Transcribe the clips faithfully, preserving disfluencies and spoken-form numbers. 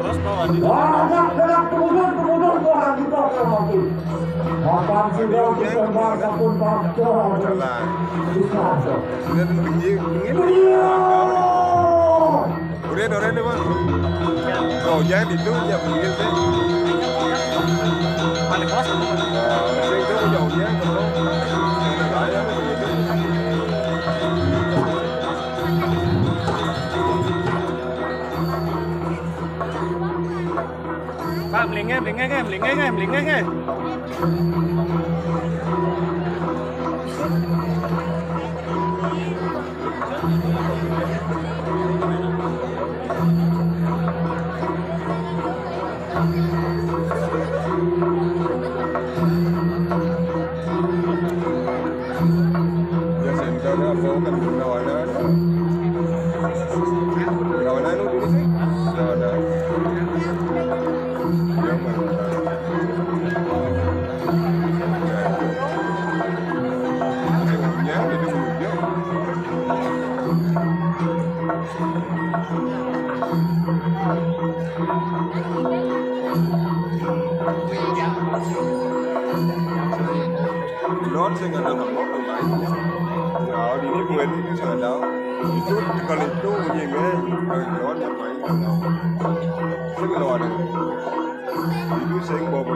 Terus bawa di Banyak-banyak pemuda-pemuda orang kita terhati. Makan sudah berkembang satu bangsa. Jalan. Bisa. Sudah tinggi, tinggi. Iya. Udah, udah, udah, Bang. Oh, jangan itu, ya, pinggir deh. Paling kelas. Nah, saya itu punya ujian, kalau saya bayar, begitu. Pak, melingeh, melingeh, melingeh, melingeh. Ya, sentral apa kan berlawanan. Berlawanan itu sih. Berlawanan. Ya, Bang. Ya, itu. Lor sing ada ngomong, Bang. Ya, ini buat ini saya tahu. Itu kalau itu punya gue, kalau lor yang main, nggak tahu. Sing lor. Itu sing bawa.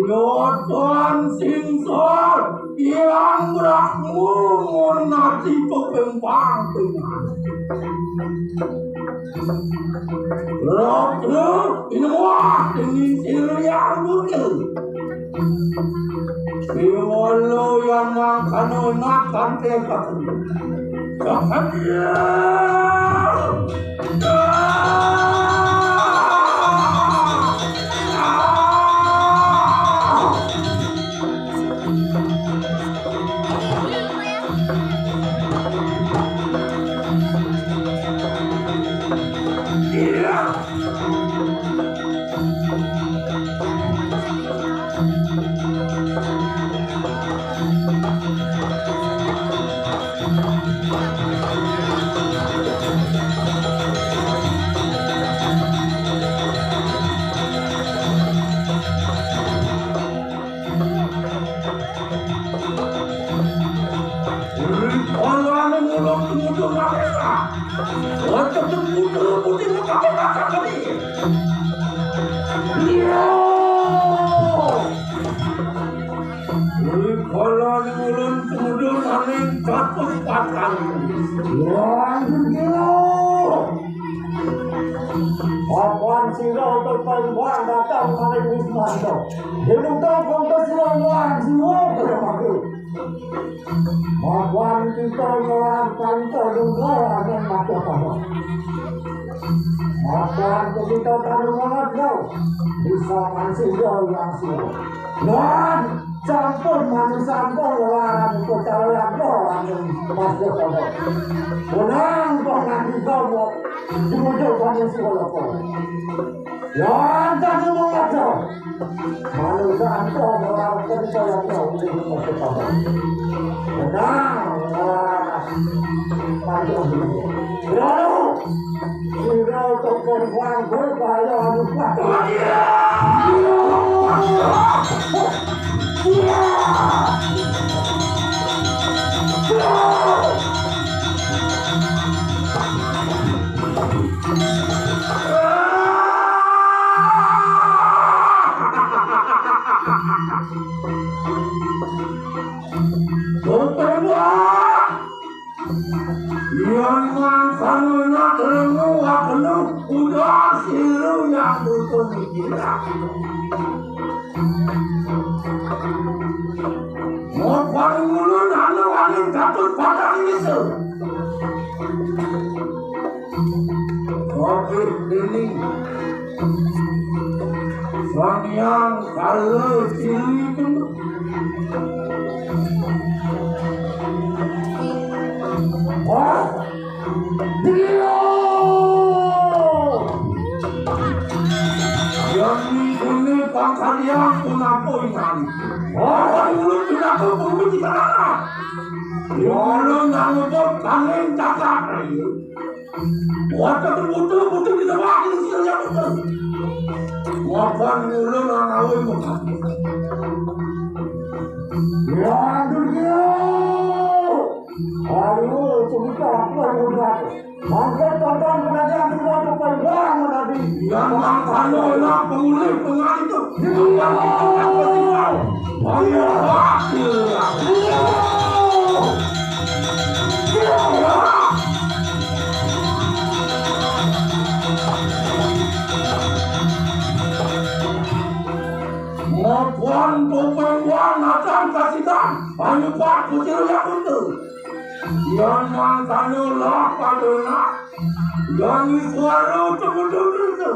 Nyoton sing sor, yang berakmu nasi pepempang tengah. Roh, ini wah, ini sirian dulu. Iwolo yang makan, makan teh. Tumutul malih. Wajah tumutul putih mengkapal kaca kami. Iya. Rikala ulun tumutul maning catus patang. Lanjut gila. Apan sira untuk perempuan datang maring wismanda. Diminta untuk sira wan jiwa pada mati. Mapan kita ngelarang panto dungkal akan mati apa. Mapan kita taruh banget kau. Bisa masih jauh yang sih. Wan, campur manusia kau ngelarang percaya kau akan mati apa. Menang kau nanti kau mau dibujuk manusia kau. Lantas ngomong aja. Manusia itu melakukan saya tahu di tempat pertama. Tenang, tenang. Maju dulu. Lalu, sudah terkeluar berbahaya lupa. Yan mangkana nak lemu wakenu udah silu yang butuh pikiran. Mau paling ulun anu angin katut padang itu. Covid ini Sang Hyang Kala Cili kena. Wah, dia. Yang ini pangkalian kenapa ingat? Wah, mulut kenapa pun kita. Yang nang ngebot kangin cakap. Waduh, betul-betul kita wakil sila yang betul. Mapan mula nang awin makan. Ya, aduh, ya. Ayo, cerita apa yang udah? Mangkat tonton pengajian semua depan gua menadi. Yang makan enak pemulih pengaji tu. Yang makan enak pemulih pengaji tu. Mapan topeng wan akan kasihan. Ayo pak kucil ya betul. Yang mangkana lah padona. Yang suara betul-betul itu.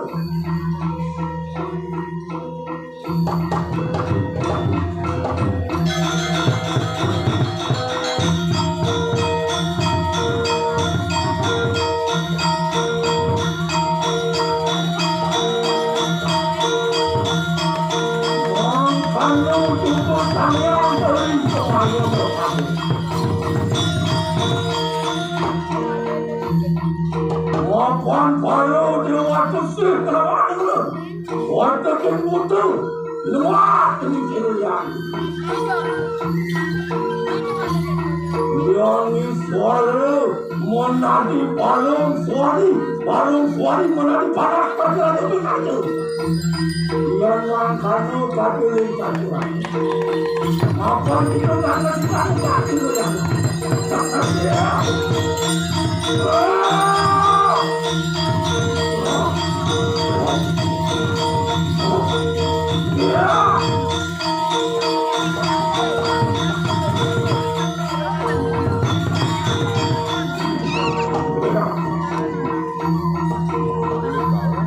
Mangkana cukup saya beri kepada. Mapan pala dewa kesih kelawan ulun. Wonten ing putu. Luwat ing kirian. Yang suara menadi balung suari. Balung suari menadi panas pada ratu pinantu. Yang mangkana katuling katuan. Apa kita nggak ngerti apa itu ya?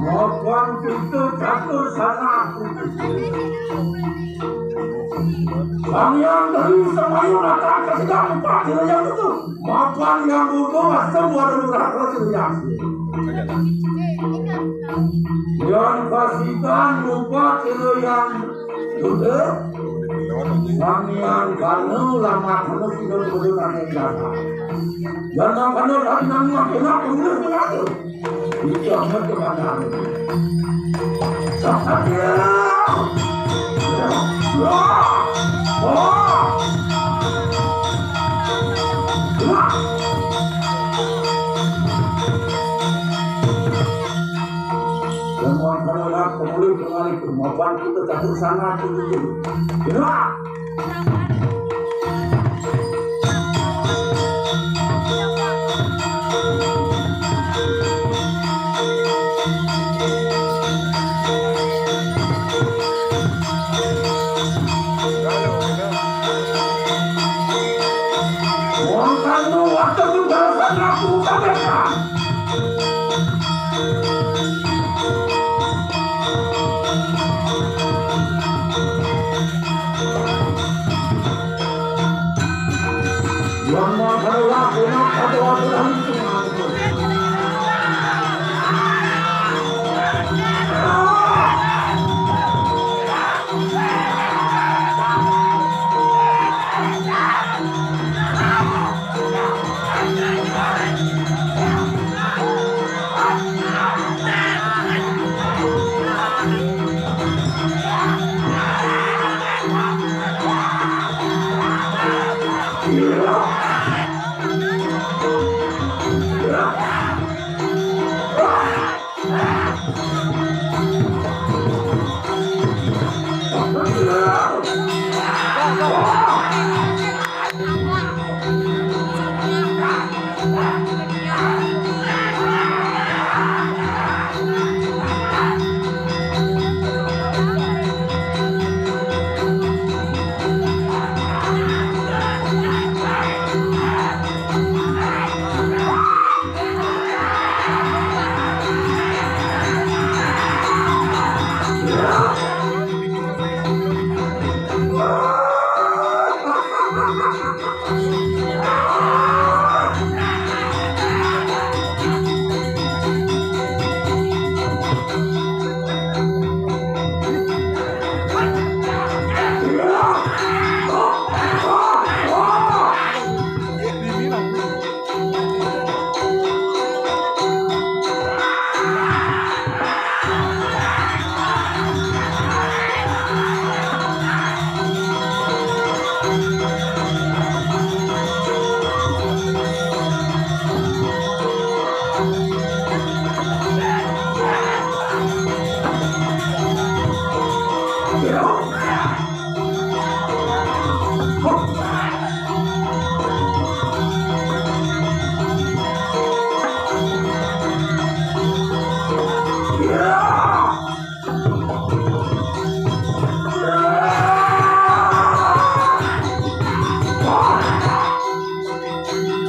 Mapan kita catur sana. Sang Hyang Dewi Semayu datang ke sedang empat yang itu. Mapan yang utuh asam waduh rasa yang. Yang kasihan lupa kilo yang utuh. Sang Hyang Kanu lama kanu tidak perlu kami jaga. Yang makan lagi nang makin aku udah mengatur. Iki amat kemanaan. Sahaja. Wah. Wah. Wah. Assalamualaikum. Apa kita tak sana tu? Ya.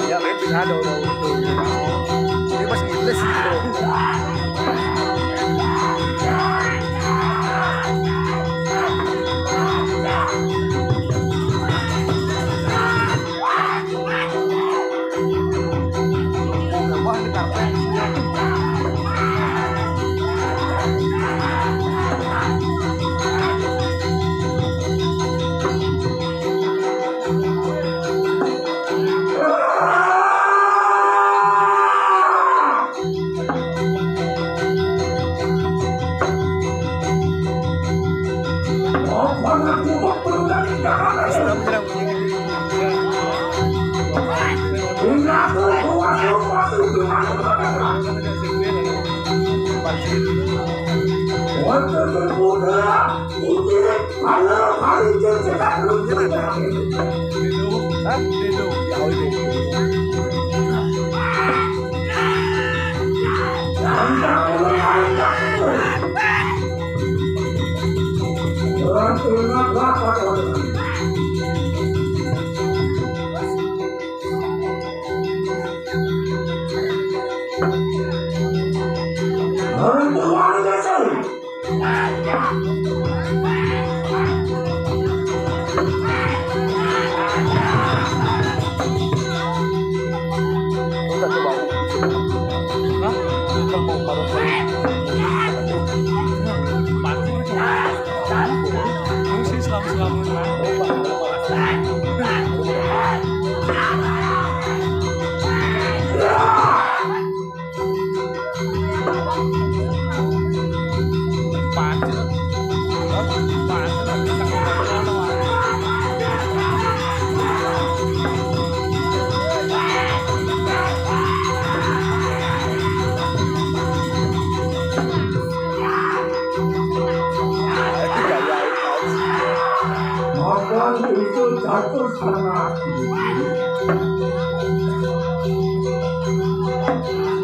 Ya, kayak pinado daw ito. Hindi mas iles ito.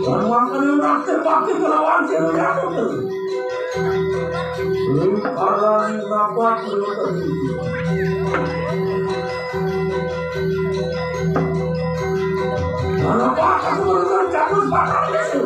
Orang makan yang terakhir, pasti kelawan sih, ya, tuh. Ini karena ini rapat, ini tadi. Karena apa? Aku baru kerja, aku sepakat, gitu.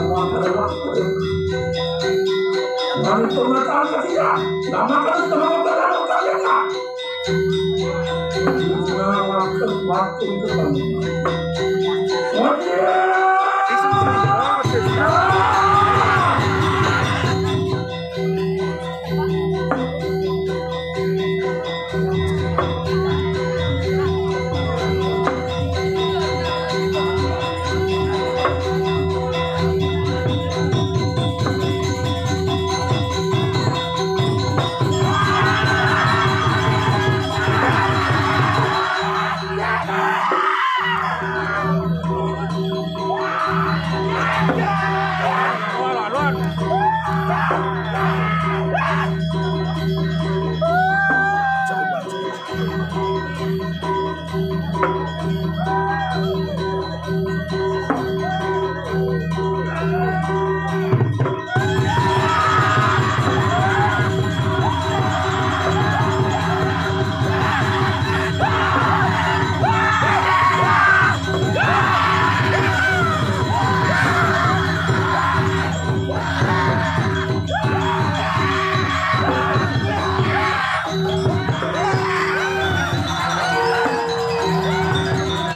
Mari pemerintahan ketiga, lama kali telah berlalu kalian. Selamat waktu ketemu.